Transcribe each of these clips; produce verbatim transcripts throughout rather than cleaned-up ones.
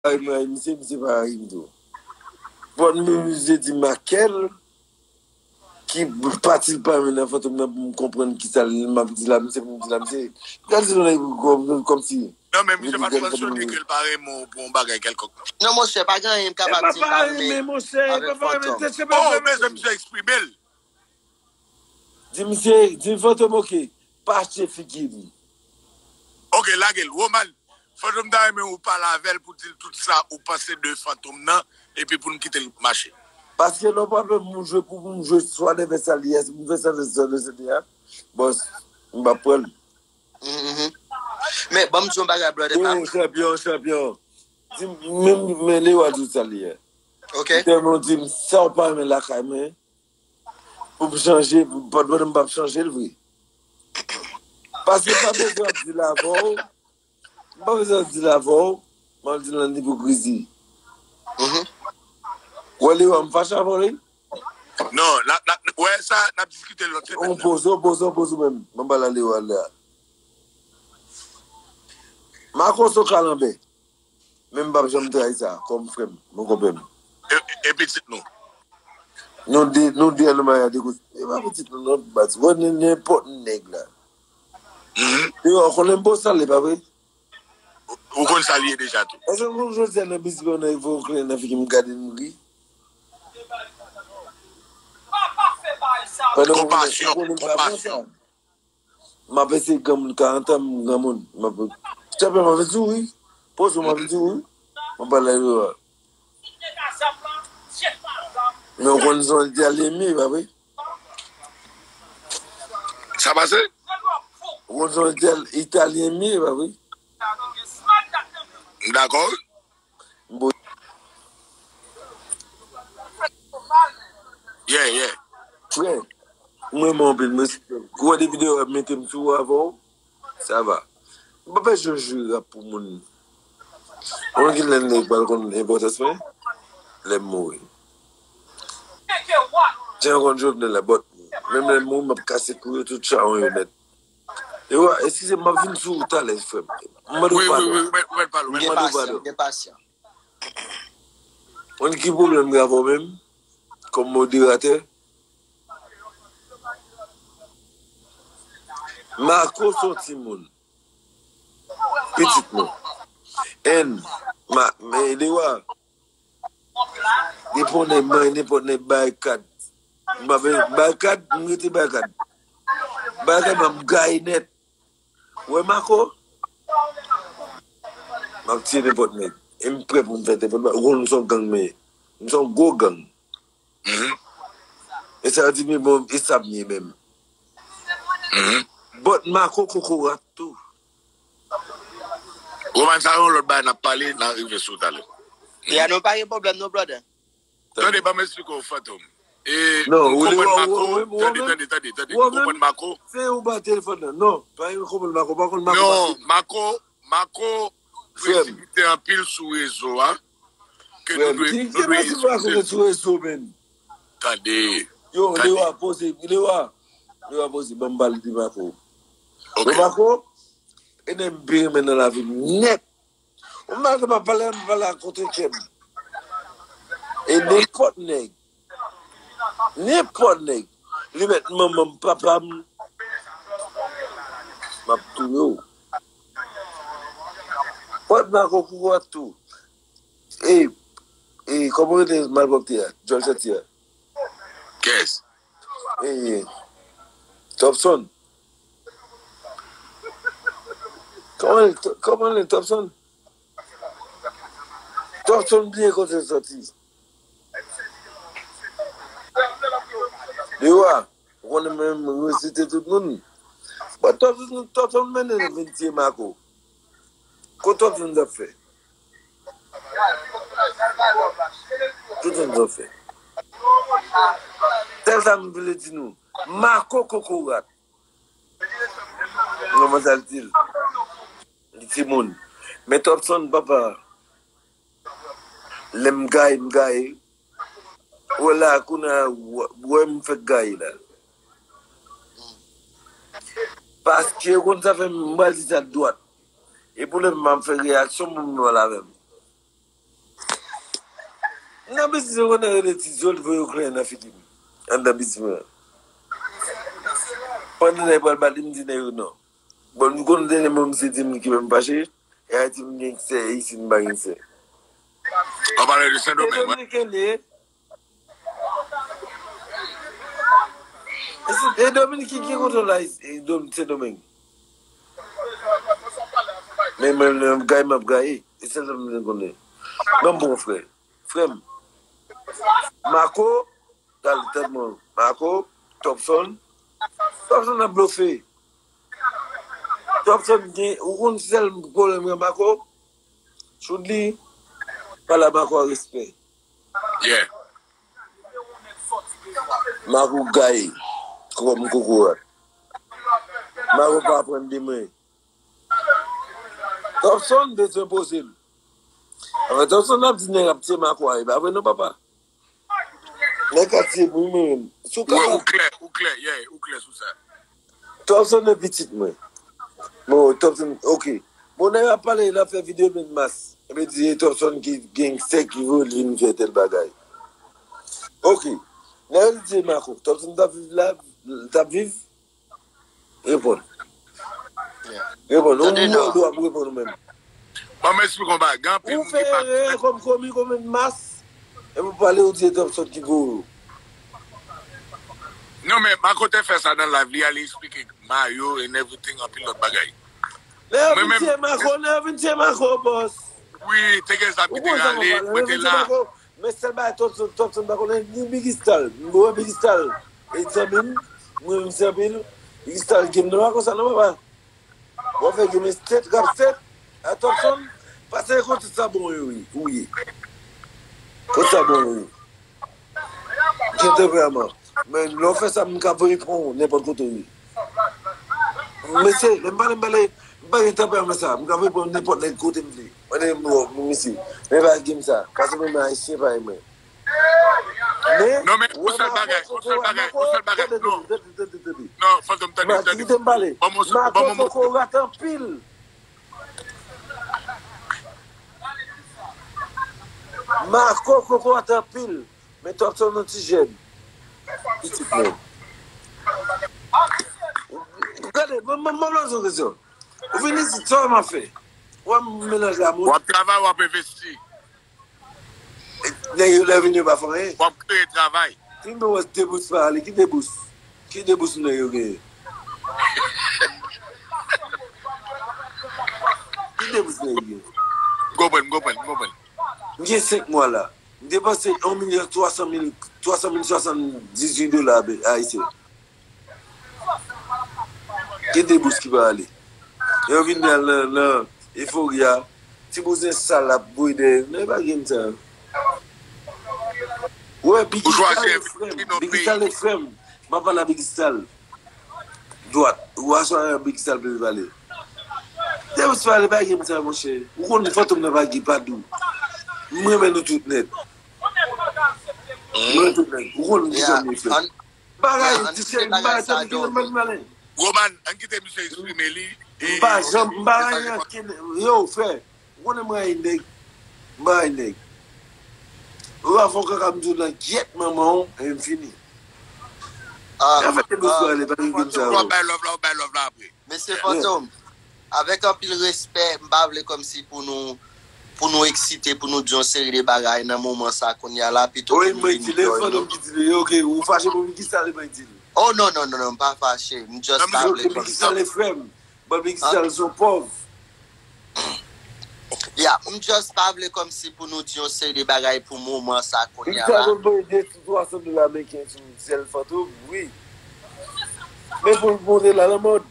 Rayi m, rayi misye, misye pa rayi m tou. Bon, misye di Makel ki pati l pa renmen nan Fantom nan pou m konprann ki sa l m ap di la, misye pou m di la, misye. Gade se yon nèg kòm, kòm si. Non, men misye pa t mansyone ke l pa renmen w pou yon bagay kèlkonk. Non, monchè, pa gen anyen m kapab di m pa renmen avèk Fantom. Oh, mezanmi, misye eksprime l. Di misye, di Fantom, oke, pa achte figi m. Oke, lage l. Roman, Fantom ta renmen ou pale avè l pou di l tout sa ou panse de Fantom nan, epi pou n kite l mache. Paske lè w pa vle moun jwe pou moun jwe swa de fè sa li a, si moun fè sa de sa de sa li a, bòs, m pa pran l. Mhm. Men, ban m di yon bagay, brother, pa. Yo, chanpyon, chanpyon. Di m, men, men Lewa di w sa li a. Ok. Tèlman di m, sa w pa renmen lakay mwen, pou m chanje, pou m pa, m p ap chanje l vre. Paske m pa bezwen ap di l avè w, m pa bezwen ap di l avè w, m ap di l an ipokrizi. Mhm. Wè, Lewa, m fache avè w, wi. Non, la, la, wè, sa, n ap diskite lòt semèn. On poze, on poze, on poze menm. Mwen pa la Lewa la. Mako se yon kalanbè. Men m p ap janm trayi sa, kòm frè m, mon konpè m. E, e pitit nou? Nou de, nou de an nou marye a de kote. E pa pitit nou, non, baz. Wè, nen-, nenpòt nèg la. Mhm. Yo, ou konnen m bon sale, pa vre? Ou, ou konn sa l ye deja tou. Èske ou konn jodi a nan biznis mwen nan evo kleren nan figi m gade m ri? Pandan ou konnen, ou konnen m pa bon sa. M ap eseye granmoun, karant an, m granmoun. M ap, chanpyon, m ap di w wi. Poze w, m ap di w wi. M ap pale yo a. Men ou konn se yon italyen m ye, pa vre? Sa pase? Ou konn se yon ital-, italyen m ye, pa vre? M dakò wi. Bon. Yeah, yeah. Frè, m renmen w anpil, mèsi. Ou wè depi de wè mete m sou avè w, sa va. M pa bezwen jwe rap pou moun. Ou konn ki lè nèg pral konn enpòtans mwen? Lè m mouri. Jan konn Jovenel la, but menm lè m mouri, m ap kase kou yo tout chawon yo nèt. Yo, eskize m, m ap vin sou ou talè, frè m. M mande w padon. M mande w padon. Konn ki pwoblèm m gen avè w menm, kòm moderatè? Mako se yon timoun. Pitit nou. And, ma, men, Lewa, nenpòt nèg, man, nenpòt nèg bay kad. M pa bay kad, m rete bay kad. Bay kad, m ap gaye nèt. Wè Mako? M ap tiye nenpòt nèg. E m prè pou m fè nenpòt bagay. Ou konn m se yon gang mwen ye. M se yon gwo gang. Mhm. E sa yo di m ye bon, e sa m ye menm. Mhm. But Mako kokorat tou. Roman, sa yon lòt bagay n ap pale, n a rive sou talè. Ya, nou pa gen pwoblèm non, brother. Tande, ban m eksplike w, Fantom. E, non, ou konprann Mako, tande, tande, tande, tande, ou konprann Mako? Se ou ba telefòn nan. Non, pa yon konprann Mako, pa konn Mako. Non, Mako, Mako prezipite anpil sou rezo a. Ke nou dwe, nou dwe eskize sou rezo, men. Tande. Yo, Lewa, poze, Lewa. Lewa, poze, ban m pale de Mako. Ok. Bon, Mako, e nèg m pi renmen nan lavi m nèt. Ou malgre m ap pale, m pale ak kote kè m. E nenpòt nèg, nenpòt nèg, li mèt manman m, papa m, m ap touye w. Pòt Mako kokorat tou. E, e, kòman rele malpwòpte a? Djòl santi a. Kès? E, Topson. Kòman, kòman li, Topson? Topson bliye kote l soti. Lewa, ou konnen mwen, mwen resite tout moun. Bon, Topson, Topson mennen nou vin tiye Mako. Kote Topson t ap fè? Tout moun t ap fè. Sèl sa m vle di nou, Mako kokorat. Kòman sa l di l? Li timoun. Men Topson, papa, lè m gaye, m gaye. Wè la, kounye a, wè, wè m fèk gaye la. Paske, ou konn sa fè m, m pral di sa dwat. E pou lè m ap fè reyaksyon, moun yo al avè m. Nan biznis mwen, konnen rele ti zòl voye yo kleren nan figi m. Anndan biznis mwen. Pandan nèg pral bat li, m di nèg yo non. Bon, nou konn dènye mo misye di m ki fè m fache, e Ayiti m gen sè, e isit m pa gen sè. An pale de Sendomeng, wi. Dominiken li ye. E se, e Dominiken ki kontwòl la, e Dom-, Sendomeng. Men mwen, lè m gaye, m ap gaye. E sèl sa m konnen. Ban m bon frè. Frè m. Marco, gade tèt mwen. Marco, Topson. Topson ap blofe. Topson gen, ou konn sèl pwoblèm gen Marco? Choudli, pale a Marco a respè. Yeah. Marco gaye, kòm kokorat. Marco pa aprann de mwen. Topson bezwen poze l. Anfen, Topson ap di nèg ap tiye Marco a, e pa vre non, papa. Nèg ka tiye moun, men si w ka... Ou klè, ou klè, yeah, ou klè sou sa. Topson e pitit mwen. Bon, Topson, ok. Bon, nèg ap pale, l ap fè videyo, men mas. Epi di, e Topson ki gen sè ki voye l vin fè tèl bagay. Ok. Nèg yo di, Marco, Topson t ap viv la, l t ap viv? Reponn. Reponn. Ou menm ou ap reponn ou menm. Ban m esplike w yon bagay. Gen anpil moun ki pa... Ou fè erè kòm komi, kòm yon mas, epi w pale, ou di e Topson ki voye w. Non, men Marco te fè sa nan live li, ale esplike Mayo and everything, anpil lòt bagay. Lè yo vin tiye Marco, lè yo vin tiye Marco, bòs. Wi, te gen zam ki te rale, mwen te la. Men sèl bagay Topson, Topson pa konnen ni Biggie Stal. Mwen wè Biggie Stal e zanmi m, mwen renmen misye anpil. Biggie Stal gen m nan pa konsa non, papa. W ap fè gen men tèt, rap tèt a Topson, pase kote sa bon yo ye, ou ye. Kote sa bon yo ye. Gen tanperaman. Men lè w fè sa, m ka voye pran w nenpòt kote w ye. Mesye, lè m pale, m pale, m pa gen tanperaman sa. M ka voye pran nenpòt nèg kote m vle. Mande m, bon, mesye, men pa gen sa. Paske mwen menm ayisyen pa renmen. Men, non, men, yon sèl bagay, yon sèl bagay, yon sèl bagay, non. Non, Fantom, tande, tande. Ban m yon se-, ban m yon mo. Marco kokorat anpil. Marco kokorat anpil. Men Topson yon ti jèn. Pitit mwen. Gade, mwen, mwen, mwen poze yon kesyon. Ou vin isit, sa w ap fè? Ou wè m melanje a moun. W ap travay, w ap envesti. Nèg yo lè vini yo pa fè anyen. W ap kreye travay. Fin bon wè Debous pa ale. Ki Debous? Ki Debous nèg yo genyen? Ki Debous nèg yo genyen? M konprann, m konprann, m konprann. M gen senk mwa la. M depanse yon milyon twa san mil, twa san mil swasanndizuit dola ayisyen. Gen de bous ki pa ale. Yo vin al nan, nan efori a. Ti bouzen sal ap voye dèyè yo. Non, e pa game sa. Ou wè, Biggie Stalin frè m. Biggie Stalin frè m. M ap pale a Biggie Stalin. Dwat. Ou aswè a Biggie Stalin pou li pale. Te bous pale, pa game sa, monchè. Ou konn Fantom nan pa gen padou. M renmen nou tout nèt. M renmen tout nèt. Ou konn ki jan m ye frè. Bagay, ti cheri, m pa janm gen mwen malen. Roman, ann kite misye eksprime li. M pa janm, m pa gen ankenn, yo, frè, ou konnen mwen ay nèg. M pa ay nèg. Ou pa fè kaka m di w nan gyèt manman w, e m fini. Ah, w ap bay love la, w ap bay love la apre. Mesye Fantom, avèk anpil respè, m pa vle kòmsi pou nou, pou nou eksite, pou nou di yon seri de bagay nan moman sa kounye a la, pito ke nou vin di yo. Fantom ki di li, ok, ou fache pou Biggie Stalin, mwen di li. Oh, non, non, non, non, m pa fache. M just pa vle kòmsi. Biggie Stalin frè m. But Biggie Stalin se yon pòv. Ya, m just pa vle kòmsi pou nou di yon seri de bagay pou moman sa kounye a la. Biggie Stalin voye de sou twa san dola ameriken sou sèl Fantom, wi. Men pou l monte la nan mòd.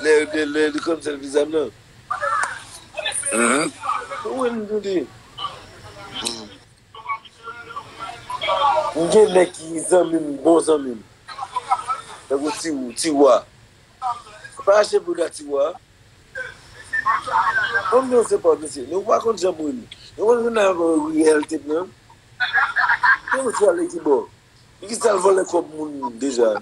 Lè, lè, lè li konn sèl vizam nan. Mhm. Ou wè m di. M gen nèg ki zanmi m, bon zanmi m. Tankou Ti, Ti Wa. Pa achte bouda Ti Wa. Bon, m di w se pa mesye. Nou pa konn jan m ri. Nou konn jan m ri L T nan. Yon swa lè ki bò. Biggie Stalin vòlè kòb moun deja.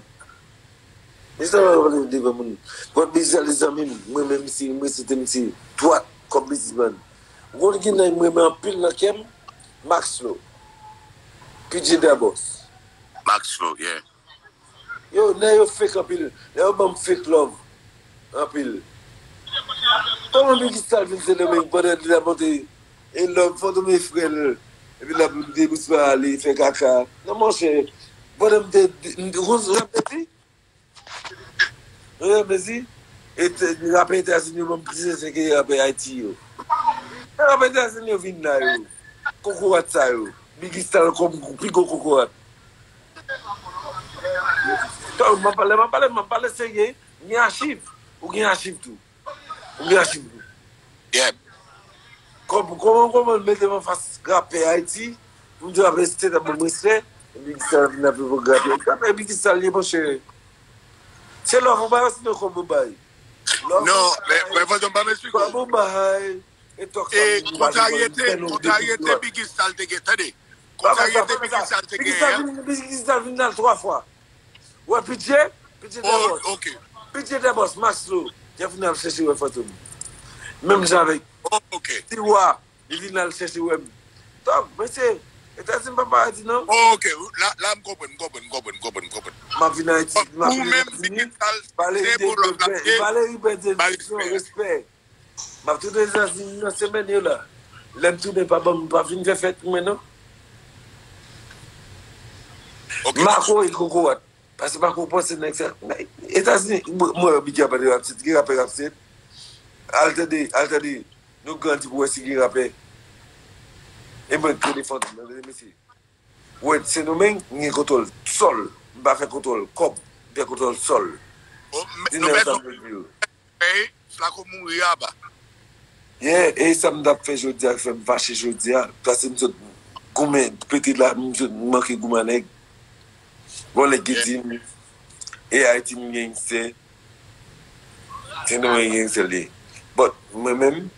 Biggie Stalin vòlè devan moun. But Biggie Stalin zanmi m, mwen menm si, mwen se te m se dwat kòm biznismann. Ou konn ki nèg mwen renmen anpil nan kè m? Maxlo. P J Dabos. Max Flow, yeah. Yo, nèg yo fake anpil. Nèg yo ban m fake love anpil. Kòman Biggie Stalin vin Sendomeng pandan li t ap monte e love Fantom e frè l epi l ap debous pa ale fè kaka? Non, monchè, pandan m te, m te, ou konn sa m te di? Ou konprann mezi? E te- rapè Etazini yo ban m plis respè ke rapè Ayiti yo. Rapè Etazini yo vin la yo. Kokorat sa yo. Biggie Stalin kòm pi gwo kokorat. Tò, m ap pale, m ap pale, m ap pale serye. M gen achiv. Ou gen achiv tou. Ou gen achiv tou. Yeah. Kòm, kòman, kòman l mete m anfas rapè Ayiti, pou m di rapè State ap ban m respè, epi ki sa l vin ap evoke rapè. Rapè epi ki sa l ye, monchè? Se love ou bay, sinon kòb ou bay. Love Non, ou men bay, men Fantom pa m esplike kòb w. ou bay, e tòk sa E pou m kontrarye pale, te, nou kontrarye depi te lòt. Biggie Stalin te gen, tande. Pa fè sa, Kontrarye pa te fè sa. Biggie Stalin te Biggie gen, Stalin hein? vin, Biggie Stalin vin al twa fwa. Wè, P J, P J Oh, Dabos. ok. P J Dabos, Max Flow, te vin al chèche wè Fantom. Menm jan avèk Oh, ok. Tiwa, li vin al chèche wè m. Tòg, mesye, Etazini pa paradi non. Oh, ok. La, la m konprann, m konprann, m konprann, m konprann, m konprann. M ap vin Ayiti, m ap Ou vin menm Etazini. Biggie Stalin, Valerie se pou lòt la Bèdè, Valerie Bèdè, ba non, respè. Respè. M ap tounen Etazini nan semèn yo la. Lè m tounen pa ban m, pa vin fè fèt mwen non. Ok. Mako e kokorat. Paske Mako panse nèg sa. Etazini, mwen, mwen, Biggie ap pale rapsit, gen rapè rapsit. Al tande, al tande. Nou grandi pou wè si gen rapè. E mwen k telefòn nan, mesye. Wè, Sendomeng, m gen kontwòl sòl. M pa fè kontwòl kòb, m fè kontwòl sòl. Oh, men- Di nou nèg fè sa sou- m vle di yo. Hey, Flako mouri aba. Yeah, e sa m t ap fè jodi a k fè m fache jodi a. Paske m sot goumen, pete la, m sot manke goumen a nèg. Bon, nèg ki di m, e Ayiti m gangstè. Sendomeng gangstè li ye. But, mwen menm,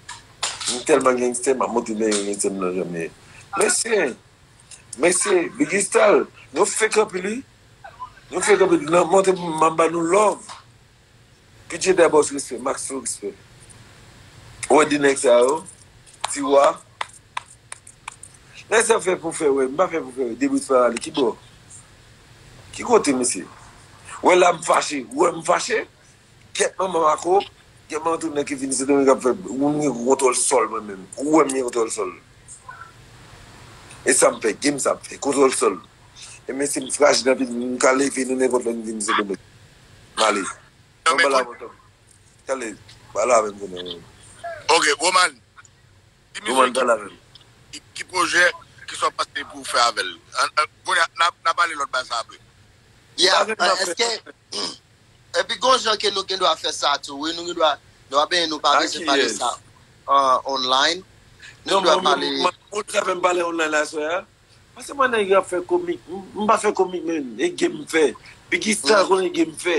m tèlman gangstè, m ap montre nèg yo gangstè m nan janm ye. Mesye, mesye, Biggie Stalin, nou fake anpil wi. Nou fake anpil. Nan montre m, m ap ba nou love. P J Dabos respè, Max Flow respè. Ou wè de nèg sa yo, Tiwa. Nèg sa fè pou fè wè, m pa fè pou fè wè, debris pa ale, ki bò? Ki kote mesye? Wè la m fache, wè m fache. Gèt manman Mako, gèt manman tout nèg ki vini Sendomeng k ap fè, ou m gen kontwòl sòl mwen menm. Ou wè m gen kontwòl sòl. E sa m fè, game sa m fè, kontwòl sòl. E mesye m frajil anpil, m ka leve nou nenpòt lè m vini Sendomeng. M ale. Non, men Anba la kon- moto. Kale, pale avè m konnen. Ok, Roman, di Roman, misye pale avè m. ki, ki pwojè ki sa w panse pou w fè avè l? An- an- Kounye a, n a, n a pale lòt bagay sa apre. Yeah, Bagay m ap fè. Èske epi gon jan ke nou gen dwa fè sa tou, wi, nou gen dwa, nou pa bezwen, nou pa A bezwen ki pale yès? Sa uh, online. Nou Non, dwa mwen, pale. Mwen, mwen, sa fè m pale online la sou a. Paske mwen nèg yo ap fè komik. M m pa fè komik men, e game m fè. Biggie Stalin konnen game m fè.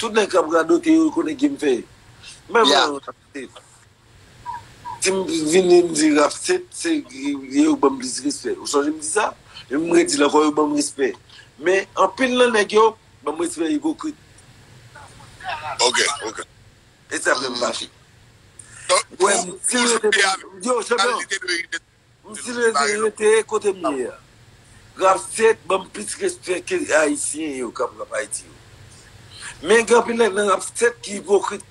Tout nèg k ap radote yo konnen game m fè. Men Yeah. Mwen, si m vini m di rap set, se yo ban m plis respè. Ou sonje m di sa? E m redi l ankò, yo ban m respè. Men anpil nan nèg yo ban m respè ipokrit. Ok, ok. E sa fè m fache. Donk, Wè, pou- m si pou rete, jodi a, yo, chanpyon, kalite de m si rete, rete kote m ye a. Rap set ban m plis respè ke Ayisyen yo k ap rap Ayiti yo. Men gen anpil nèg nan rap set ki ipokrit.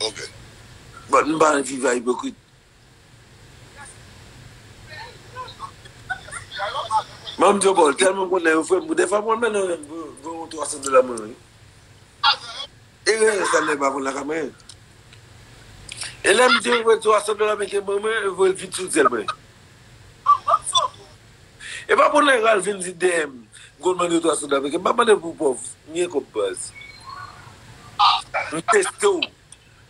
Ok. But m pa anvi viv a ipokrit. Mwen m di yo, bò, tèlman m konn nèg yo frè m, dèfwa mwen menm nan pou pou yon twa san dola mwen wi. E reyèl sa nèg pa konn lakay mwen. E lè m di yo voye twa san dola mwen ke mwen, mwen voye l vit sou zèl mwen. E pa pou nèg al vin di dèyè m, m konn mande yo twa san dola mwen ke m pa mande pou pòv, m gen kòb baz. M teste w.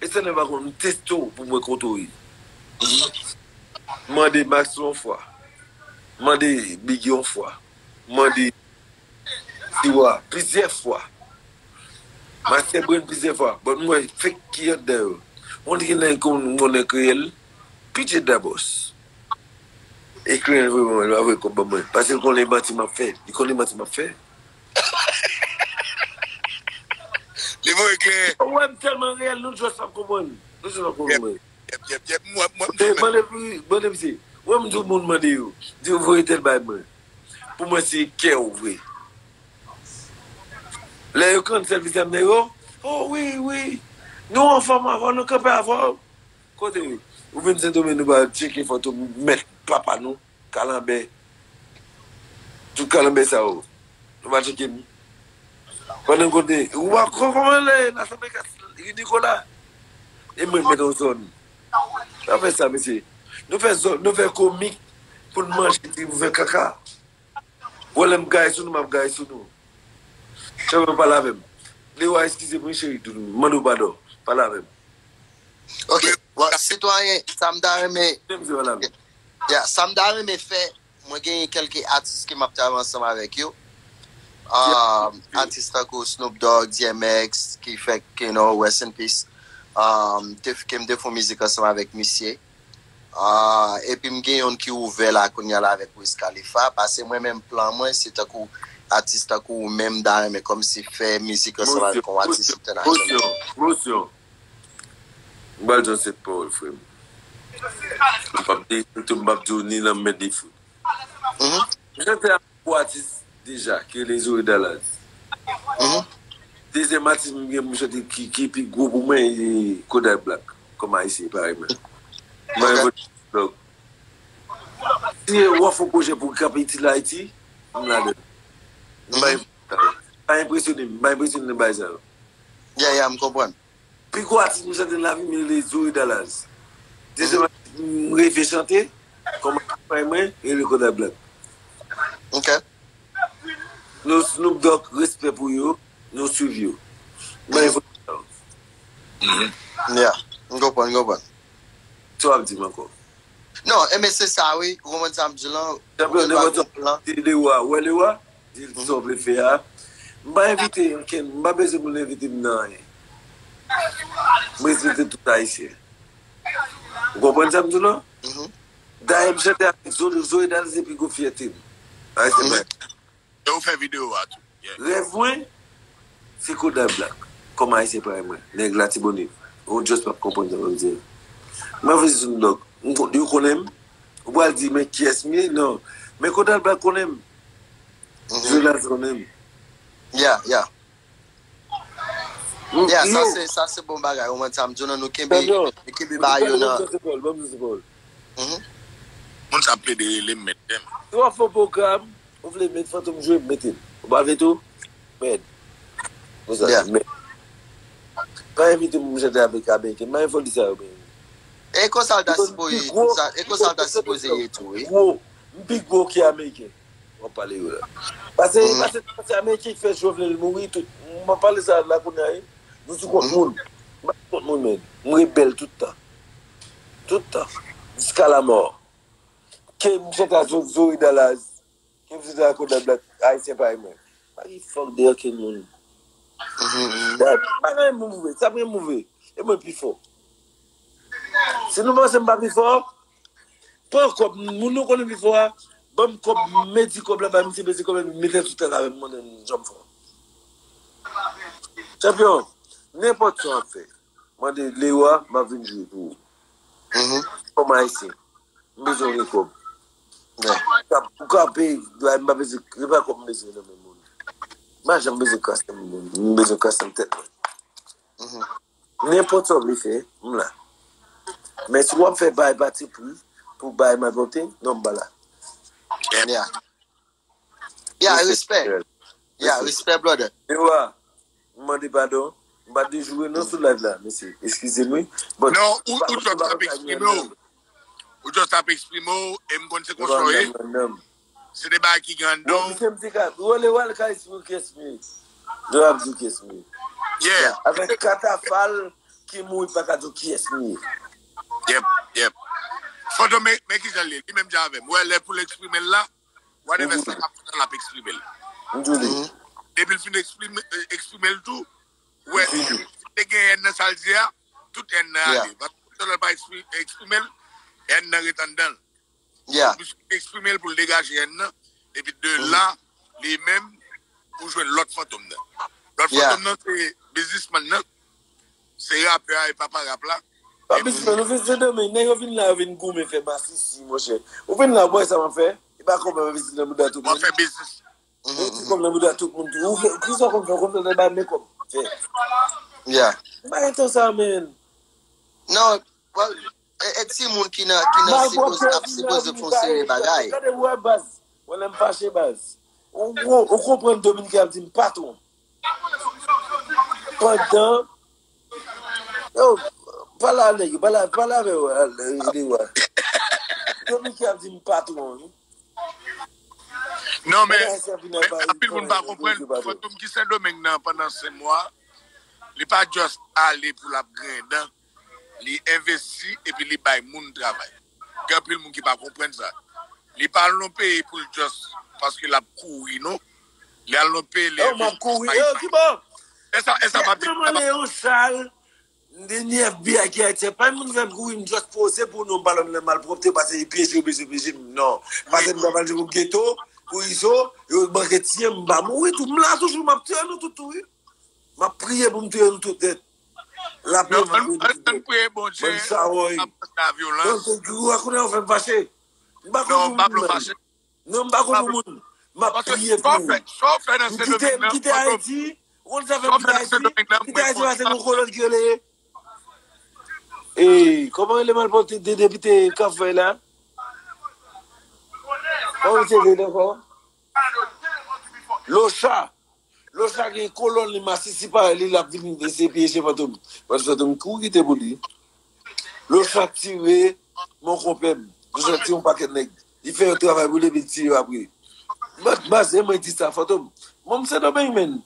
E sa nèg pa konn, m teste w pou mwen kote w ye. Mande Max yon fwa. Mande Biggie yon fwa. Mande Tiwa plizyè fwa. Master Brain plizyè fwa. But mwen fake ki anndan yo. Mwen di gen nèg kon mwen nèg reyèl. P J Dabos. E kleren vreman, li pa voye kòb ban mwen. Paske l konnen manti m ap fè. Li konnen manti m ap fè. Li voye kleren. Ou wè m tèlman reyèl, nou just ap konprann. Nou just ap konprann mwen. Yep, yep, yep. Mwen, mwen, E, mande pou, mande misye. Mwen, m di yon moun mande yo, di yo voye tèl bay mwen. Pou mwen, se kè w vre. Lè yo konn sèvis a m nan yo, oh wi, wi, nou anfòm avè w, nou kanpe avè w. Kote w? Ou vin Sendomeng, nou pa tcheke foto mèt papa nou, Kalanbè. Tout Kalanbè sa yo. Nou pa tcheke m. Pandan kote, ou pa kò kòman lè, nan Sanpekas, ri Nikola. E mwen, mèt yon zòn. Pa fè sa, mesye. Nou fè zòn, nou fè komik pou n manje, pou n fè kaka. Bon, lè m gaye sou nou, m ap gaye sou nou. Chèf, pale avè m. Lewa, eskize m, wi, cheri, doudou. M mande w padon. Pale avè m. Ok. Bon, sitwayen, sa m ta renmen, Menm si pale avè m. Ya, sa m ta renmen fè, mwen genyen kèlke atis ke m ap travay ansanm avèk yo. Um, atis tankou Snoop Dogg, D M X, ki fèk, you know, rest in peace. Um, te, ke m te fè mizik ansanm avèk misye. Ah, epi m gen youn ki ouvè la kounye a la avèk Wiz Khalifa. Paske mwen menm plan mwen, se tankou atis tankou ou menm, m ta renmen kòmsi fè mizik ansanm avèk yon atis entènasyonal. Promosyon, promosyon. M pral di yon sèt pawòl, frè m. M p ap di, m p ap di w ni nan men de fout. Mhm. M chante ak yon atis deja, ki rele Zoe Dallas. Mhm. Dezyèm atis m gen pou m chante ki, ki pi gwo pou mwen, e Kodak Black, kòm ayisyen, parèy mwen. Mwen, donk, si w ap fè yon pwojè pou k ap itil Ayiti, m ladan. M pa, pa enpresyone m, m pa enpresyone nan bagay sa yo. Ya, ya, m konprann. Pi gwo atis m chante nan lavi m, li rele Zoe Dallas. Dezyèm atis m reve chante, kòm atis parèy mwen, li rele Kodak Black. Ok. Nou Snoop Dogg, respè pou yo, nou swiv yo. Mwen, Ya, m konprann, m konprann. Sa w ap di m ankò? Non, e men se sa, wi. Ou konprann sa m di lan? Chanpyon, Ou gen dwa nenpòt gen plan. Di Lewa, wè Lewa, di l sa w vle fè a. M pa envite ankenn, m pa bezwen moun envite m nan anyen. M respekte tout Ayisyen. Ou konprann sa m di w lan? Mhm. Dayè, m chante avèk Zo-, Zoe Dallas, se pi gwo fyète m. Ayisyen, Mhm. mwen. E ou fè videyo a tou. Yeah. Rèv mwen, se Kodak Black. Kòm Ayisyen parèy mwen. Nèg Latibonit. Ou just p ap konprann sa m ap di a. Mwen vle di Snoop Dogg. M kon-, yo konnen m. Ou pral di, men kiyès m ye? Non. Men Kodak Black konnen m. Mhm. Zoe Dallas konnen m. Ya, ya. M- Ya, sa yo. se, sa se bon bagay. Ou mwen sa m di w lan, nou kenbe, Chanpyon. nou kenbe ba yo nan. Ban m di se pawòl, ban m di se pawòl. Mhm. Moun sa ap plede rele m, men. Si w ap fè yon pwogram, ou vle met Fantom jwe, mete l. Ou pa vle tou? Mèd. Konsa, Yeah. Mèd. Pa envite m chante avèk Ameriken. M pa gen fòl di sa yo, men. E konsa l ta Pi sipoze, gwo, sa- e konsa l ta sipoze ye tou, wi. Gwo. M pi gwo ke Ameriken. W ap pale yo la. Paske, Mhm. paske, paske Ameriken ki fè Jovenel mouri, tout. M ap pale sa la kounye a, wi. Nou sou kont Mhm. moun. M pa sou kont moun, men. M rebèl tout tan. Tout tan. Jiska lamò. Ke m chante a Zo-, Zoe Dallas. Ke m chante a Kodak Black. Ayisyen parèy mwen. Pa gen fòk de okenn moun. Mhm, mhm. Sa pa gen move. Sa pa gen move. E mwen pi fò. Si nou panse m pa pi fò, pran kòb, moun nou konnen pi fò a, ban m kòb, mezi kòb la, ba misye mezi kòb la, mete l sou tèt avè m, mande m jan m fè. Chanpyon, nenpòt sa w ap fè, mande Lewa, m ap vin jwe pou ou. Mhm. Kòm Ayisyen, m bezwen gen kòb. Ou ka, ou ka peye, m pa bezwen, se pa kòb m bezwen nan men moun. M pa janm bezwen kras nan men moun, m bezwen kras nan tèt mwen. Mhm. Nenpòt sa w vle fè, m la. Men si w ap fè bay pati pri, pou bay malpwòpte, non, m pa la. Yeah. Yeah, respect. Yeah, respect, brother. Lewa, m mande padon. M pa t dwe joure non sou live la, mesye. Eskize m, wi. But, Non, ou, pa- ou just ap eksprime w. Ou just ap eksprime w, e m konn se konsa w ye. Se de bagay ki gen anndan w. Misye m di ka, wè, Lewa, l ka eksprime kiyès m ye. Lewa ap di kiyès m ye. Yeah. Avèk katafal ki mouri pa ka di kiyès m ye. Yep, yep. Fantom, men, men kijan l ye? Li menm jan avè m. Wè, lè pou l eksprime l la, whatever sa k ap fèt la, l ap eksprime l. M di w li. Mhm. Depi l fin eksprime, eksprime l tou, wè, te gen N nan sa l di a, tout N nan Yeah. ale. Paske lè l pa ekspri-, eksprime l, N nan ret anndan l. Yeah. Misye eksprime l pou l degaje N nan, epi de la, li menm, ou jwenn lòt Fantom nan. Lòt Yeah. Fantom nan, se biznismann nan, se rapè a e papa rap la, Pa biznis, nou vin Sendomeng, nèg yo vin la, yo vin goumen, fè masisi, monchè. Ou vin la, ou wè sa m ap fè? E pa kòb m ap envesti nan bouda tout moun. M ap fè biznis. Ou ti kòb nan bouda tout moun tou. Ou fè, kisa w konn fè? Ou konn fè bay men kòb. Fè. Yeah. M pa gen tan sa, men. Non, well, e, e timoun ki nan, ki nan sipoze, ap sipoze fè yon seri bagay. Gade, ou wè baz. Wè lè m fache baz. Ou, ou, ou konprann Dominiken ap di m patwon. Pandan, yo, pale a nèg yo, pale, pale avè yo, ale, ale, wa. Dominiken ap di m patwon, wi. Non, men, men anpil moun pa konprann, Fantom ki Sendomeng nan pandan senk mwa, li pa just ale pou l ap griyen dan, li envesti epi li bay moun travay. Gen anpil moun ki pa konprann sa. Li pa al nan peyi pou l just paske l ap kouri, non. Li al nan peyi, li envesti. Yo, m ap kouri. Yo, ki bon? E sa, e sa m ap di. Mwen, Leon Charles, ni F B I ki Ayiti, pa moun fè m kouri, m just poze pou nou, m pa lòm nan malpwòpte, pase li pyeje, pyeje, pyeje m, non. Pase m ta pral pou geto, pou izo, yo manke tiye m, m pa mouri tou, m la toujou, m ap tiye nou tout tou, wi. M ap priye pou m tiye nou tout nèt. Lapè, m ap priye nou tout nèt. Ann priye Bondye, ann pa fè vyolans. Donk, ou wè kounye a ou fè m fache. M pa konn moun menm. Non, m pa konn moun. M ap priye pou ou. M kite, m kite Ayiti. Ou konn sa fè m kite Ayiti? M kite Ayiti pase nou kolòn ki rele. E, kòman rele malpwòpte de depite Kafou la? Kòman se rele ankò? Locha. Locha gen kolòn li masisi parèy li, l ap vin eseye pyeje Fantom. Fantom, Fantom kouri kite pou li. Locha tire mon konpè m. Locha tire yon pakèt nèg. Li fè yon travay pou li, epi l tire yo apre. Baz, baz, e mwen di sa, Fantom. Mwen, m Sendomeng, menn.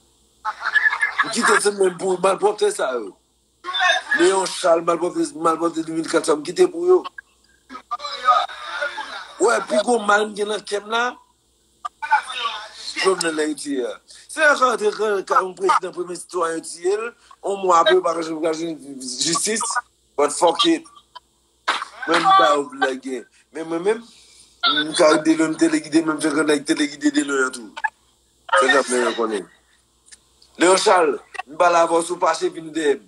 M kite Sendomeng pou malpwòpte sa yo. Leon Charles, malpwòpte, malpwòpte de mil kat sa, m kite pou yo. Wè, pi gwo mal m gen nan kè m la, Jovenel la yo tiye a. Se yon ka rantre ka, ka yon prezidan, premye sitwayen yo tiye l, yon mwa apre, yo pa ka jwenn, ka jwenn jistis, but fuck it. Mwen, m ba yo pou lage. Men mwen menm, m ka rele yo, m telegide, menm jan grann nèg telegide de lwen an tou. Se sa m renmen konnen. Leon Charles, m pale avè w, si w fache, vin dèyè m.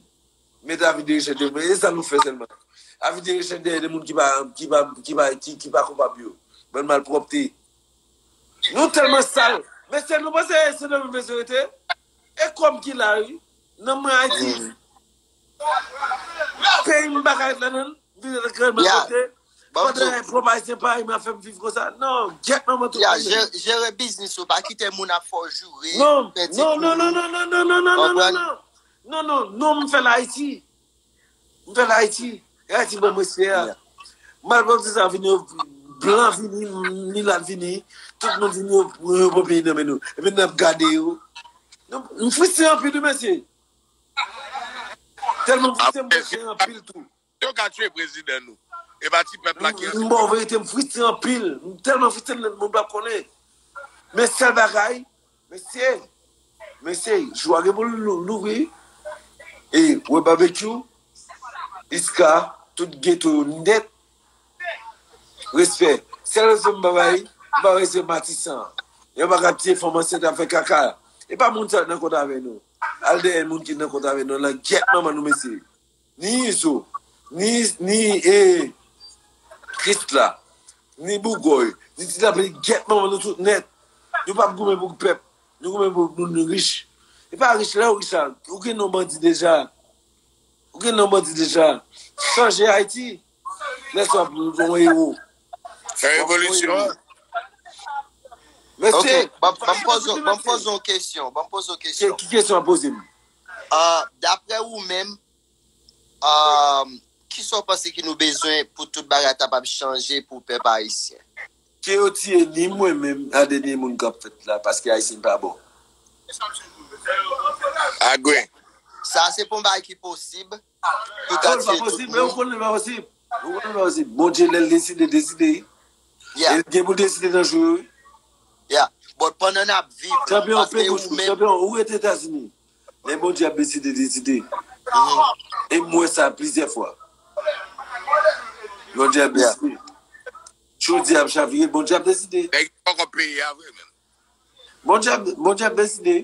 Mete avi de rechèch de mwen. E sa nou fè sèlman. Avi de rechèch dèyè de moun ki pa, ki pa, ki pa, ki, ki pa koupab yo. Bann malpwòpte. Nou tèlman sal. Mesye, nou panse se nan menm mesye rete? E kòm ki la, wi. Nan mwen Ayiti. Peyi m pa ka ret ladan l. M vin ret kran malpwòpte. Pandan pwòp Ayisyen pa renmen ap fè m viv konsa. Non, gyèt manman tout moun. Jere biznis ou, pa kite moun ap fè w joure, pèdi kouri. Non, non, non, non, non, non, non, non, non, non, non, non, non, non, non, m fè l Ayiti. M fè l Ayiti. E Ayiti ban m respè a. Malpwòpte sa vini, blan vini, milat vini, tout moun vini, yo, yo pran peyi nan men nou. Epi n ap gade yo. Non, m fristre anpil, wi, mesye. Tèlman m fristre, m fristre anpil tou. Yo ka tchwe prezidan nou. E pa ti pèp la ki ansanm. M ba w verite, m fristre anpil. M tèlman fristre, moun p ap konnen. Men sèl bagay, mesye, mesye, jou a gen pou l lou-, louvri. E wè Babekyou, Iska, tout geto yo nèt. Respè. Sèl respè m pa bay, m pa bay se Matisan. Yo pa ka tiye fanm ansent ap fè kaka. E pa moun sa nan kont avè nou. Al dèyè moun ki nan kont avè nou. Nan gyèt manman nou, mesye. Ni Izo, ni, ni, e, Krisla, ni Bougòy, ni Ti Lapli, gyèt manman nou tout nèt. Nou p ap goumen pou pèp. Nou goumen pou moun rich. E pa rich la, ou rich la. Ou gen non bandi deja. Ou gen non bandi deja. Chanje Ayiti. Lè sa w ap yon ewo. Fè revolisyon. Mesye, ok, ban m poze, ban m poze yon kesyon. Ban m poze yon kesyon. Ki, ki kesyon w ap poze m? Ah, daprè ou menm, ah, kisa w panse ki nou bezwen pou tout bagay kapab chanje pou pèp ayisyen? Ke yo tiye ni mwen menm, a dènye moun k ap fèt la, paske Ayisyen pa bon. Agwe. Sa se pa yon bagay ki posib. Pou ta tiye tout moun. Ou konnen pa posib. Ou konnen pa posib. Bondye, lè l deside, deside. Yeah. E l gen pou l deside nan jou yo, wi. Yeah. But pandan n ap viv, chanpyon, paske ou menm, chanpyon, ou rete Etazini. Lè Bondye ap deside, deside. E m wè sa plizyè fwa. Bondye ap deside. Jodi ap chavire, Bondye ap deside. Nèg yo poko peye a vre menm. Bondye ap, Bondye ap deside.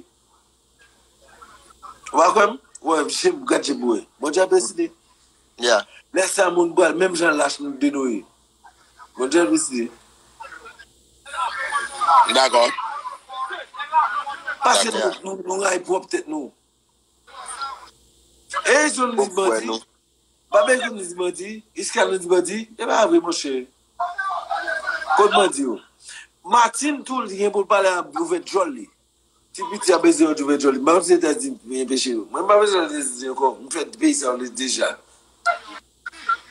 Ou pa kwè m? Wè, je m, gad je m wè. Bondye ap deside. Yeah. Lè sa moun pral menm jan lach nou de Noye. Bondye ap deside. Dakò. Paske nou, nou, nou rayi pwòp tèt nou. E Jòn di bandi. Babekyo nou di bandi. Iska nou di bandi. E pa vre, monchè. Kot bandi yo? Martine tou li gen pou l pale a ouvè djòl li. Ti piti a bezwen yon ouvè djòl li. M pa konn si Etazini enpeche yo. Mwen m pa bezwen Etazini ankò. M fè peyi sa yo deja.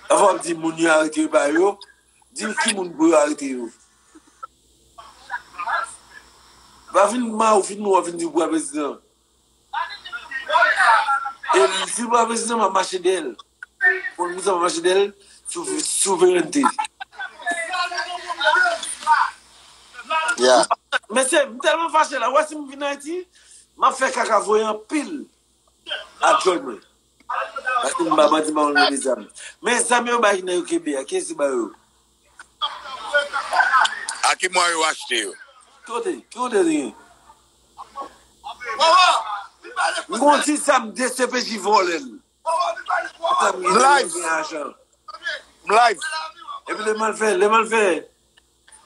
Anvan w ap di moun yo arete yo pa yo, di ki moun pou yo arete yo. Pa vin ma ou fin nou w ap vin di w pral prezidan. E si l pa prezidan, m ap mache dèyè l. Konn moun sa m ap mache dèyè l sou souverènte. Yeah. Mesye, m tèlman fache la. Wè si m vin Ayiti, m ap fè kaka voye anpil a djòl mwen. Paske m ba bandi mawon yo de zam. Men zam yo bay nan yo kenbe a, kiyès ki ba yo? A ki mwa yo achte yo? Ki kote? Ki kote li ye? M gon ti zam D C P J vòlè l. Zam gen Live. Gen ajan. M live. Epi le mal fè, le mal fè.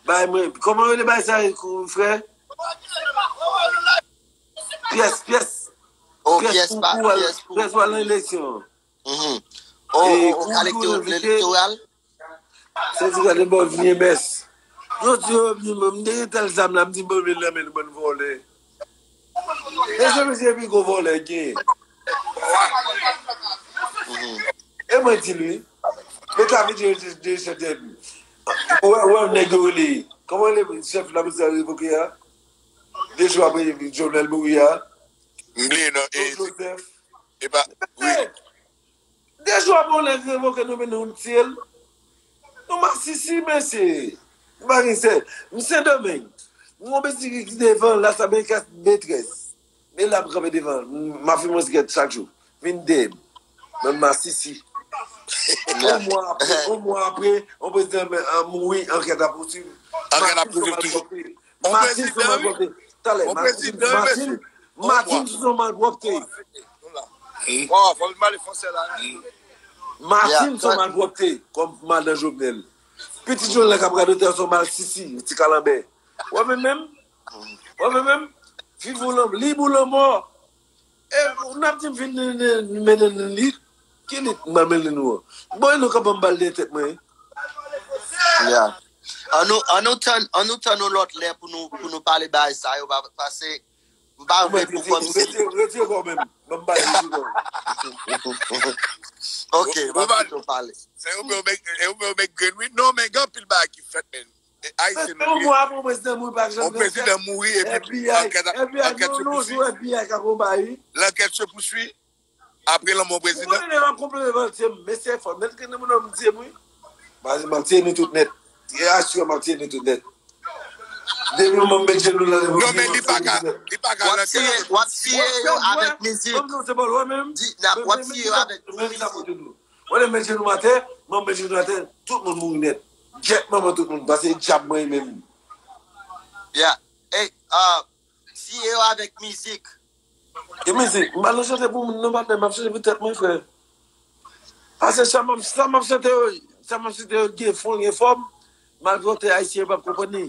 Bay mwen, kòman yo le bay sa kou frè? Pyès, pyès. O Pyès pyès pou pa pou al, pyès pou pyès pou al nan eleksyon. Mhm. O E o kou kalekte yo envite. elektoral. Se ti gade bon vye mès. Yo di yo di mwen, m te gen tèl zam la, m di bon men nan men bann vòlè. E se mesye pi gwo vòlè gen. E mwen di li, men ka videyo de chante. Wè, wè, nèg yo rele. Kòman rele chèf la misye revoke a? De jou apre Jovenel mouri a. M bliye non. E, Joseph. e pa. Wi. De jou apre yon nèg revoke nou vin nou tiye l. Nou masisi mesye. Nou pa gen sè. M Sendomeng. M gon beti ki devan la sa ben kat metrès. Men la m kanpe devan. M ap fimen yon sigarèt chak jou. Vin dèyè m. Mwen masisi. On mwa apre, on mwa apre, on prezidan mouri, ankèt ap pouswiv. Ankèt ap pouswiv toujou. On Martine sou prezidan, wi. malpwòpte. Talè, On Martine, prezidan, Martine, mesye. Martine sou malpwòpte. Bon, fò m pale fransè la. Martine sou malpwòpte, kòm madan Jovenel. Pitit Jovenel k ap radote an sou malsisi, ti kalanbè. Wè men menm? Wè men menm? Viv ou lanmò, lib ou lanmò. E, n ap di m vin mennen li. Ki lit m al mennen nou an? Bon, e nou ka ban m bal dèyè tèt mwen. Yeah. An nou, an nou tann, an nou tann yon lòt lè pou nou, pou nou pale bagay sa yo, pa- pase m pa vle pou kòm si. Retire kò w menm. Ban m bal, retire kò w. Ok, m ap kite w pale. Se ou men ou men grenn wi. Non, men gen anpil bagay ki fèt men. Ayisyen Yon mwa apre yon prezidan mouri pa janm. Yon prezidan mouri epi F B I, F B I, yon jou F B I ka konba wi. Lankèt se pouswi. Apre lanmò prezidan. Mwen menm ap konprann evanti m, mesye fò nèt gen moun nan m tiye m wi. Paske m ap tiye nou tout nèt. E asire m ap tiye nou tout nèt. Depi yon moun met jenou la. Non men li pa ka, li pa ka W ap tiye, w ap tiye yo avèk mizik. Mwen se bòl wè menm. Di, n ap, w ap tiye yo avèk mizik. Wè lè met jenou atè, mwen met jenou atè, tout moun mouri nèt. Djèt manman tout moun, paske e djab mwen menm. Yeah. Ey, uh, tiye yo avèk mizik. E mizik, m pa nan chante pou moun non patnè, m ap chante pou tèt mwen frè. Paske sa m ap sa m ap chante yo, sa m ap chante yo gen fon, gen fòm. Malgre ayisyen yo p ap konprann li.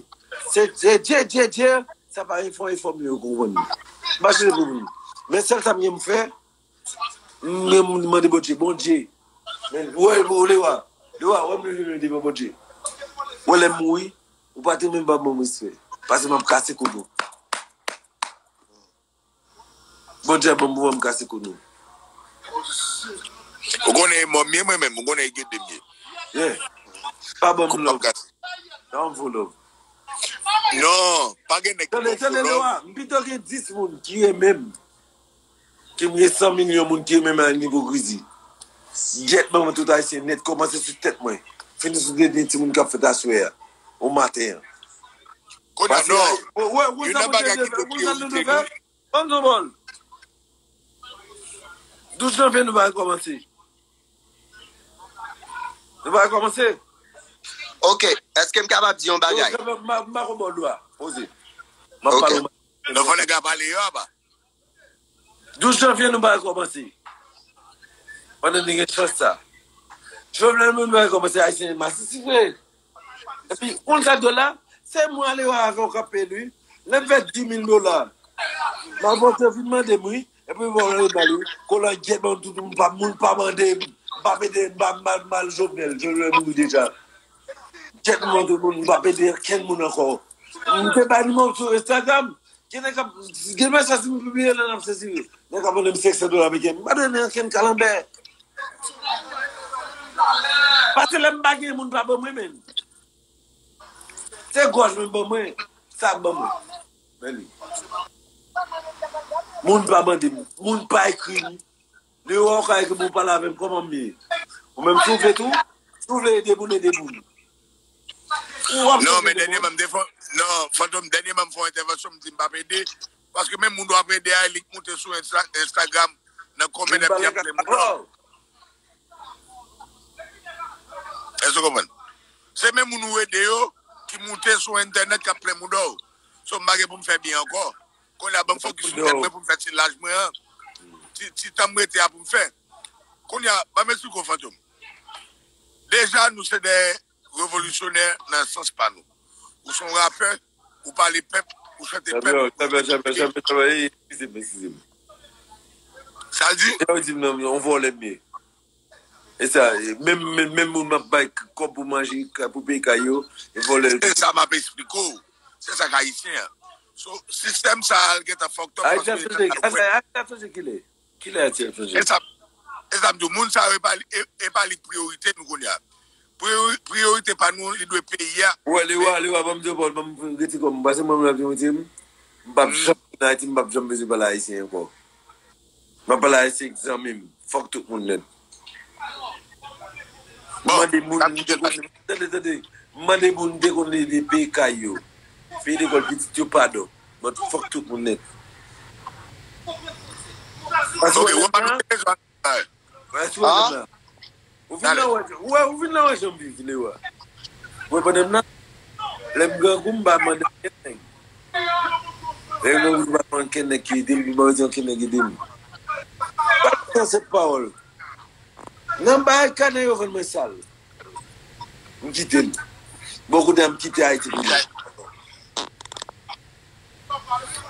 Se se dje dje dje, sa pa gen fon e fòm yo konprann li. M pa chante pou moun. Men sèl sa m gen m fè, m gen m mande Bondye. Bondye. Men wè ou Lewa, Lewa, wè m leve men devan Bondye. Wè lè m mouri, ou pa te menm pa ban m respè. Paske m ap kase kou nou. Bondye ap ban m pouvwa m kase kou nou. Ou konnen e mò m ye mwen menm, ou konnen e gede m ye. Yeah. Pa ban m love. Pa ban m vo love. Non, pa gen nèg ki Tande, ban tande m love. Lewa, m pito gen dis moun ki renmen m. Ki m gen san milyon moun ki renmen m a nivo grizi. Gyèt manman tout ayisyen nèt, kòmanse sou tèt mwen. Fini sou dènye timoun k ap fèt aswè a. Ou maten an. Kounye a non. Youn nan bagay ki tou pi Bondye irite nou. Ban nou bòl. Douz janvye nou va rekòmanse. Nou va rekòmanse. Ok, èske m kapab di yon bagay? M pa- m pa konn ba w dwa. Poze. M ap Ok. pale. Non, fò nèg la pale yo apa. Douz janvye nou va rekòmanse. Pandan nou gen chans sa. Jovenel Moïse pa kòmanse ayisyen masisi vre. Epi, konn sa dola, se mwen ale avè w k ap peye li. Lè m fè dis mil dola, m ap vote vin mande m, wi. Epi, bon, lè m ba li, kolan gyèt ban tout moun pa, moun pa mande m. M pa pede, m pa mal, mal Jovenel. Jovenel mouri deja. Gyèt moun, tout moun, m pa pede kenn moun ankò. M te bay nimewo sou Instagram. Gen nèg k ap, gen mesaj si m pibliye la, n ap sezi. Nèg ap mande m senk san dola ameriken. M pa dwe ni ankenn kalanbè. Paske lè m pa gen moun pa ban mwen, men. Se gòj mwen ban mwen, sa ban mwen. Men li. Moun pa mande m, moun pa ekri m. Dewa ou ka ekri m, ou pale avè m, kòman m ye? Ou menm si w vle tou, si w vle ede moun, ede moun. Ou ap Non, men dènyèman, m te fè, non, Fantom, dènyèman, m fè yon entèvansyon, m di m p ap ede. Paske menm moun w ap ede a, li k moute sou Insta- Instagram, nan kòmantè, ap di ap plen moun dò. Èske w konprann? Se menm moun ou ede yo ki moute sou entènèt k ap plen moun dò. So, m pa gen pou m fè byen ankò. Kounye a, ban m fokis sou tèt mwen pou m fè ti laj mwen an. Ti, ti tan m rete a pou m fè. Kounye a, ban m esplike w, Fantom. Deja, nou se de revolisyonè nan sans pa nou. Ou se yon rapè, ou pale pèp, ou chante pèp. Chanpyon, chanpyon, chanpyon, chanpyon, chanpyon. Ey, eskize m, eskize m. Sa l di? Sa w di m nan, yon vòlè m ye. E sa, e menm, menm, menm moun m ap bay k- kòb pou manje, ka- pou peye kay yo, e vòlè. Se sa m ap esplike w. Se sa k ayisyen an. So, sistèm sa a, l gentan fucked up. Ayiti ap chanje, Ayiti ap chanje kilè? Kilè Ayiti ap chanje? E sa, e sa m di w, moun sa yo, e pa, e, e pa li k priyorite nou kounye a. Priyori- Priyorite pa nou, li dwe peyi a. Wè, Lewa, Lewa, ban m di w, Paul, ban m rete kòm, paske mwen, mwen ap di w, m p ap janm vin Ayiti, m p ap janm bezwen pale ayisyen ankò. M ap pale ayisyen k zanmi m. Fòk tout moun nèt. Bon, mande moun m te konn, tande, tande. M mande moun m te konn ede peye kay yo, peye lekòl pitit yo, padon. But fòk tout moun nèt. Paske ou wè nan, paske ou wè nan, ou vin nan wè, ou wè, ou vin nan wè jan m viv, Lewa. Ou wè pandan m nan, lè m grangou, m pa mande ankenn nèg. Lè m grangou, m pa mande ankenn nèg ki ede m, m pa bezwen ankenn nèg ede m. Pa gen sèt pawòl. Nan bay kanè yo vann mwen sal. M kite l. Bon, kounye a m kite Ayiti pou mwen.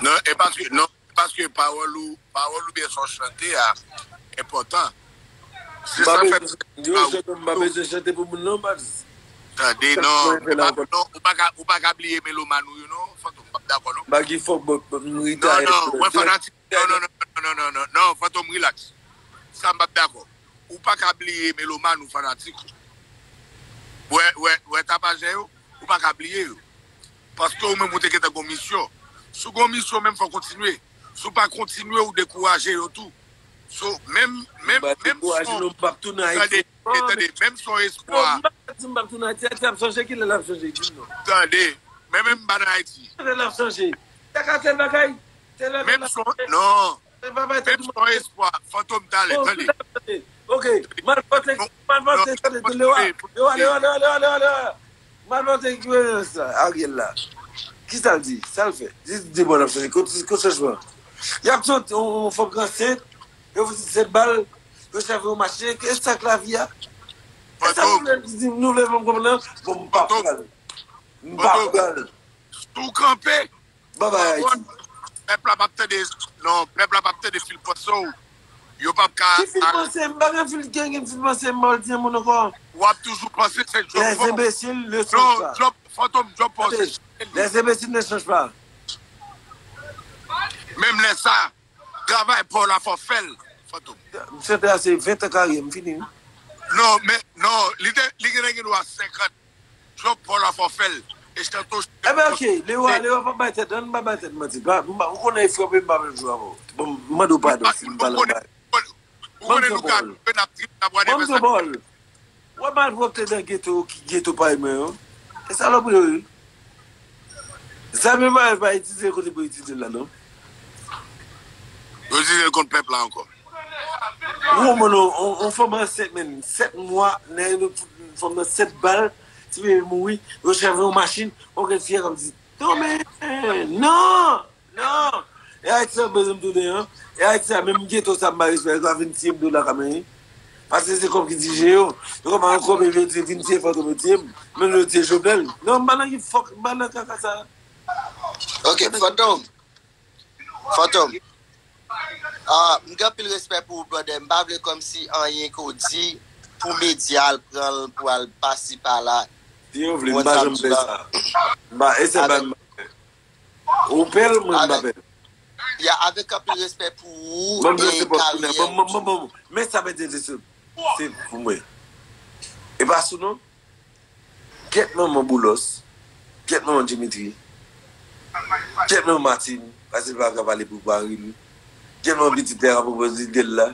Non, e paske, non, e paske pawòl ou, pawòl ou byen sa w chante a enpòtan. Se sa fè m pa bezwen chante pou moun non, Baz. Tande, non, ou pa, non, ou pa ka, ou pa ka bliye melomàn ou yo, non, Fantom, m p ap dakò, non. Bagi fòk, bon, bon, m retire. Non, non, mwen fanatik. Non, non, non, non, non, non, non, non, Fantom, relax. Sa m p ap dakò. Ou pa ka bliye melomàn ou fanatik ou. Wè, wè, wè tapajè yo, ou pa ka bliye yo. Paske ou menm ou te gentan gon misyon. Si w gon misyon menm, fò w kontinye. Si w pa kontinye, ou dekouraje yo tou. So, menm, menm, menm si w, tande, tande, menm si w espwa. Non, m pa di m p ap tounen Ayiti, Ayiti ap chanje, kilè l ap chanje, di m non. Tande, men menm m pa nan Ayiti. Kilè l ap chanje. Sa ka tèl bagay. Menm si w, non. Menm si w espwa, Fantom talè, tande. Ok, m al vote, m al vote, tande, Lewa, Lewa, Lewa, Lewa, Lewa, Lewa. M al vote, ki sa, Ariel la. Ki sa l di? Sa l fè? Di, di bon, n ap chanje, kote, kote chanjman? Y ap sot, yon, yon fanm ki ansent, yo fout sèt bal, yo chève yon machin, e sa k lavi a? E sa nou vle di, nou vle fè m konprann nan? Bon, m pa pral. M pa pral. Si w kanpe, Babay Ayiti. Pèp la p ap tande, non, pèp la p ap tande fil panse w. Yo p ap ka. Ki fil panse? M pa gen fil, gen, gen fil panse, m pa di moun ankò. W ap toujou panse se Job. Les imbéciles ne changent pas. Non, Job, Fantom, Job pa w se. Les imbéciles ne changent pas. Menm lè sa, travay pa w la fò fè l, Fantom. M chante ase ven tan karyè m, fini wi. Non, men, non, li te, li genlè gen dwa senkant. Job pa w la fò fè l. E chante w. Enben, ok, Lewa, Lewa, pa bay tèt, ann pa bay tèt manti. Pa, m pa, ou konnen e frape m pa menm jou avè w. Bon, m mande w padon si m pale anba. Ou konnen nou ka rive n ap trip, n ap wade fè sa. Bon, Paul. Wè malpwòpte nan geto, ki geto parèy mwen yo. E salopri yo, wi. Zam yo pa, pa itilize kote pou itilize l la, non. Yo itilize l kont pèp la ankò. Ou konprann, on, on, on fanm ansent, men, sèt mwa, nèg yo fout fanm nan sèt bal, ti bebe mouri, yo chève yon machin, on grenn fi a k ap di, non, men, non, non. E Ayiti sa bezwen m tounen an. E Ayiti sa, menm geto sa m pa respè, yo ka vin tiye m do la kanmenm, wi. Paske se kòb ki dirije yo. Yo kòman yon kòb epi yo di vin tiye Fantom, yo tiye m. Menm yo tiye Jovenel. Non, m pa nan ki fòk, m pa nan kaka sa. Ok, Fantom. Fantom. Ah, m gen anpil respè pou ou, brother. M pa vle kòmsi anyen ke w di pou medya al pran l, pou al pase pa la. Si yo vle, m pa janm fè sa. M pa, e se pa m. Ou pè l, mwen m pa pè l. Ya, avèk anpil respè pou ou e karyè ou tou. Men sa mwen te di sou. Se pou mwen. E pa sou non. Gyèt manman Boulos. Gyèt manman Dimitri. Gyèt manman Martine. Paske l pa ka pale pou mari li. Gyèt manman pitit la ka pwopoze ide l la.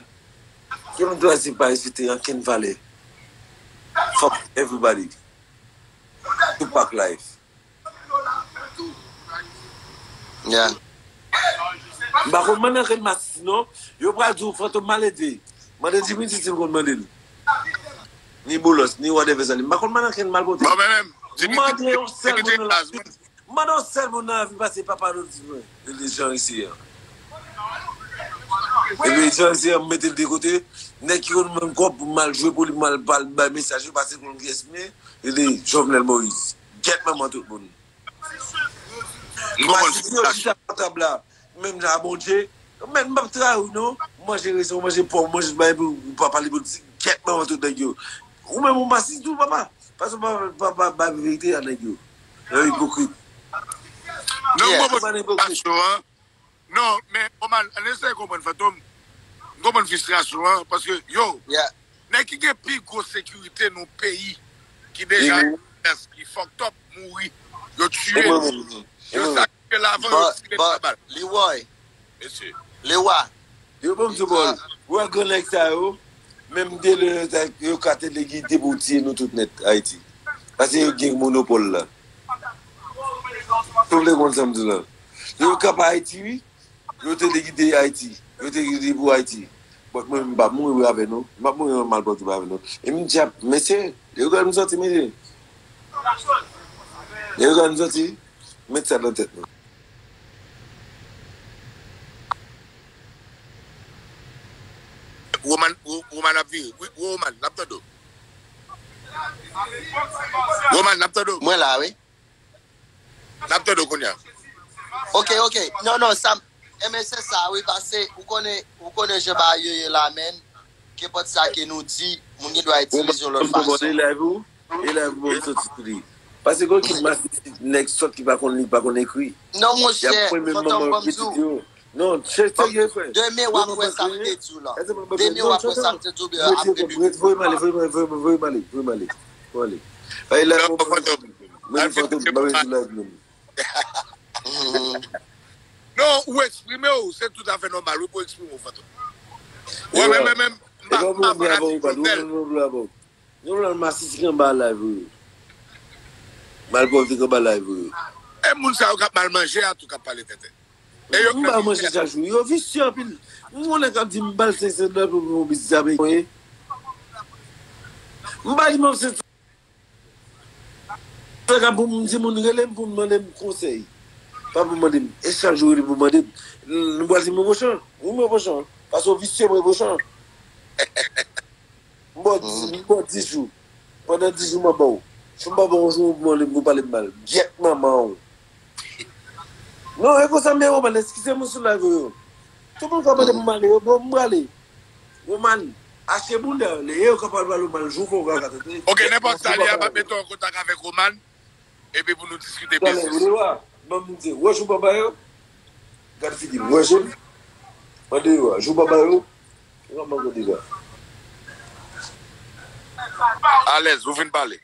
Gyèt manman twa se pa respekte ankenn valè. Fuck everybody. Tupac life. Yeah. M pa konn mande ankenn masisi non. Yo pral di w Fantom malede. Mande Dimitri si l konn mande l. Ni Boulos, ni whatever sa li. M pa konn mande ankenn malpwòpte. Bon, men menm, Dimitri, Mande yon sèl Dimitri moun nan Baz, lavi. Mande yon sèl moun nan lavi pase papa Dodi mwen. Li de jan isi an. Epi jan isi an, m mete l de kote. Nèg ki konn menm kòb pou m al jwe pou li, m al bay mesaj yo, pase konn kiyès m ye. Li de Jovenel Moïse. Gyèt manman tout moun. Masisi yo chita sou tab la. Menm jan a Bondye. Men m p ap trayi w non. Manje rezon, manje pòm, manje bay pou pa pale politik. Gyèt manman tout nèg yo. Ou menm ou masisi tou papa. Paske pa pa pa bay verite a nèg yo. Yo ipokrit. Non, Yeah. mwen konprann frustration an. Non, men Roman, ann eseye konprann Fantom. M konprann frustration an, paske yo, Yeah. nèg ki gen pi gwo sekirite nan peyi, ki deja Mhm. ki fucked up, mouri. Yo tiye. E mwen menm. Yo sakrifiye lavan, yo But, tire but, babal. Leroy, Mesye. Lewa, Yo ban m di bòl. Ou wè gran nèg sa yo, menm de lè yo ka te legide pou tiye nou tout nèt Ayiti. Paske yo gen monopòl la. Tout le konn sa m di la. Yo ka pa Ayiti wi. Yo te legide Ayiti. Yo te legide pou Ayiti. But mwen m pa mouri avè nou. M pa mouri an malpwòpte avè nou. E m di ap mesye, yo gade m sòti mesye. Yo gade m sòti. Met sa nan tèt nou. Roman, Ro- Roman ap vire. Wi, Roman, n ap tande w. Roman, n ap tande w. Mwen la wi. N ap tande w kounye a. Ok, ok. Non, non, sa m- Enben se sa wi, paske ou konnen, ou konnen jan bagay yo ye la menm. Kenpòt sa ke nou di, moun gen dwa itilize yon lòt fason. E live ou? E live ou ban m sòti sou li. Paske gon ki masisi nèg sòt ki pa konn li, pa konn ekri. Non monchè, Fantom ban m di w. Non, serye frè. Demen w ap wè sa m te di w la. Demen w ap wè sa m te di w la. Ap debi. Voye m ale, voye m ale, voye m ale, voye m ale, voye m ale. Voye m ale. Ay la, mwen Fantom, mwen Fantom, mwen Fantom. Non, ou eksprime w, se tout afè nòmal, wi, pou eksprime w, Fantom. Wè, men, men, men, m pa, m pa fanatik Jovenel. Jovenel masisi ki anba live ou yo. Malpwòpte ki anba live ou yo. E moun sa yo k ap mal manje a tou k ap pale tenten. E yo M ba manje chak jou. Yo visye anpil. M konnen k ap di m ba l senk san dola pou pou biznis ameriken. M ba li menm senk san dola pou m di moun rele m pou m mande m konsèy. Pa pou mande m. E chak jou rele pou mande m. Nou pral di m repwochan. Wi m repwochan. Paske w visye m repwochan. M ba w dis jou. Pandan dis jou m ap ba w. Si m pa ba w yon jou, ou mande m, ou pale m mal. Gyèt manman w. Non, e konsa m ye, Roman, eskize m sou live yo. Tout moun ka mande m ale, yo, bon, m prale. Roman, achte bounda, e yo ka pale pale w mal, jou fò w ka tande. Ok, nenpòt sa li a, m ap mete w an kontak avèk Roman. Epi pou nou diskite biznis. Ou te wè, ban m di, wè jou papa yo? Gad figi m, wè je m? Mande yo a, jou papa yo? Ou pa manke dega. Alèz, ou fin pale.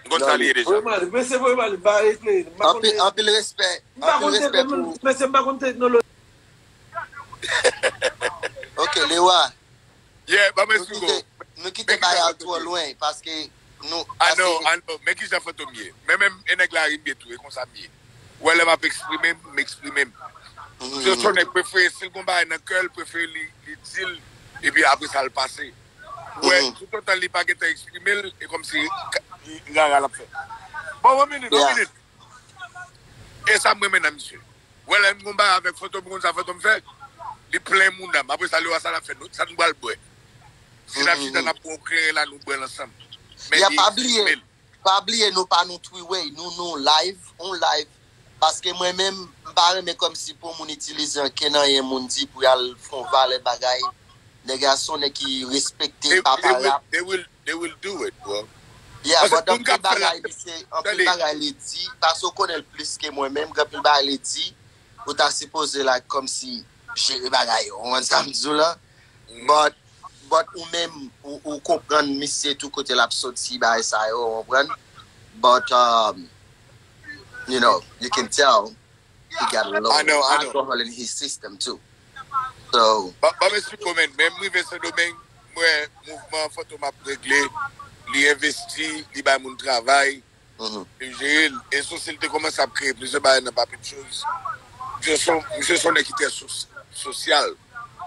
M konn sa li ye deja. Mesye voye m ale, m pa regle. Anpil, anpil respè. Anpil respè pou ou. Mesye m pa konn teknoloji. Ok, Lewa. Yeah, ba mwen sigo. Nou kite bagay twò lwen paske nou I know, I know. Men ki jan Fantom ye. Men menm e nèg la ri m ye tou, e konsa m ye. Ou wè lè m ap eksprime m, m eksprime m. Se yon nèg prefere, si l gon bagay nan kè l, prefere li, li di l, epi apre sa l pase. Ou wè, toutotan li pa gentan eksprime l, e kòmsi rara l ap fè. Bon, yon minit, yon minit. E sa m renmen nan misye. Ou wè lè m gon bagay avèk Fantom, konn sa Fantom fè? Li plen mouda m. Apre sa, Lewa, sa l ap fè, sa nou pral bwè. Si n ap chita, n ap pran yon kleren la, nou bwè l ansanm. Men li eksprime l. Pa bliye nou pa nou three way, nou nou live, on live. Paske mwen menm, m pa renmen kòmsi pou moun itilize ankenn anyen moun di pou y al fè yon valè bagay. Nèg la se yon nèg ki respekte, pa parap. They will, they will do it, bro. Yeah, but anpil bagay, misye, anpil bagay li di, paske w konnen l plis ke mwen menm, gen anpil bagay li di, ou ta sipoze like kòmsi jere bagay yo, ou konprann sa m di w la? But, but ou menm, ou, ou konprann misye tou kote l ap soti, bagay sa yo, ou konprann? But, um, you know, you can tell he got a lot of alcohol in his system too. So, Ban m esplike w, men, men m rive Sendomeng, m wè mouvman Fantom ap regle, li envesti, li bay moun travay, li jere l. E sou si l te kòmanse ap kreye plizyè bagay nan Papitchoz. Misye se yon nèg ki trè sosyal.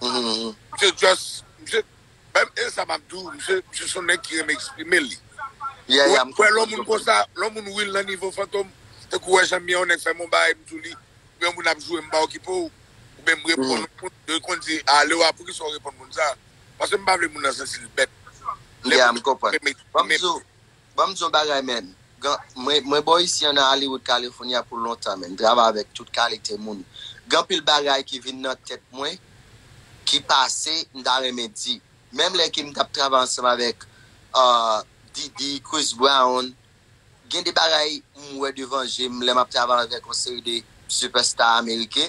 Misye just, misye, menm e sa m ap di w, misye se yon nèg ki renmen eksprime li. Ou wè lè yon moun konsa, lè yon moun real nan nivo Fantom, tankou wè Janmi an, yon nèg fè m yon bagay, m di w li, oubyen yon moun ap joure, m pa okipe w, oubyen m reponn yon moun, yo konn di, ale w a, poukisa w reponn moun sa? Paske m pa vle moun nan santi l bèt. Yeah, m konprann. Ban m di w, ban m di w yon bagay, man. Mwen, mwen bò isi an nan Hollywood, California pou lontan, man. M travay avèk tout kalite moun. Gen anpil bagay ki vin nan tèt mwen, ki pase, m ta renmen di. Menm lè ke m t ap travay ansanm avèk uh, Diddy, Chris Brown, gen de bagay m wè devan je m lè m ap travay avèk yon seri de sipèsta ameriken.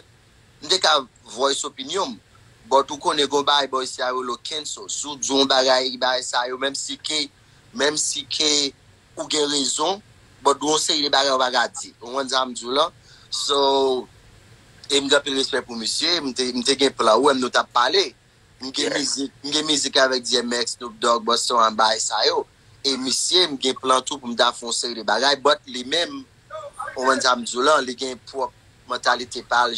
M te ka voice opinyon m. But ou konnen gon bagay bò isi a yo lo cancel. Si w di yon bagay, bagay sa yo, menm si ke, menm si ke ou gen rezon, but gon seri de bagay ou pa ka di. Ou konprann sa m di w lan? So, e m gen anpil respè pou misye, m te, m te gen plan, ou wè m nou t ap pale. M gen mizik, m gen mizik avèk D M X, Snoop Dogg, Busta Rhymes, bagay sa yo. E misye, m gen plan tou pou m ta fè yon seri de bagay, but li menm, ou konprann sa m di w lan, li gen pwòp mantalite pa l.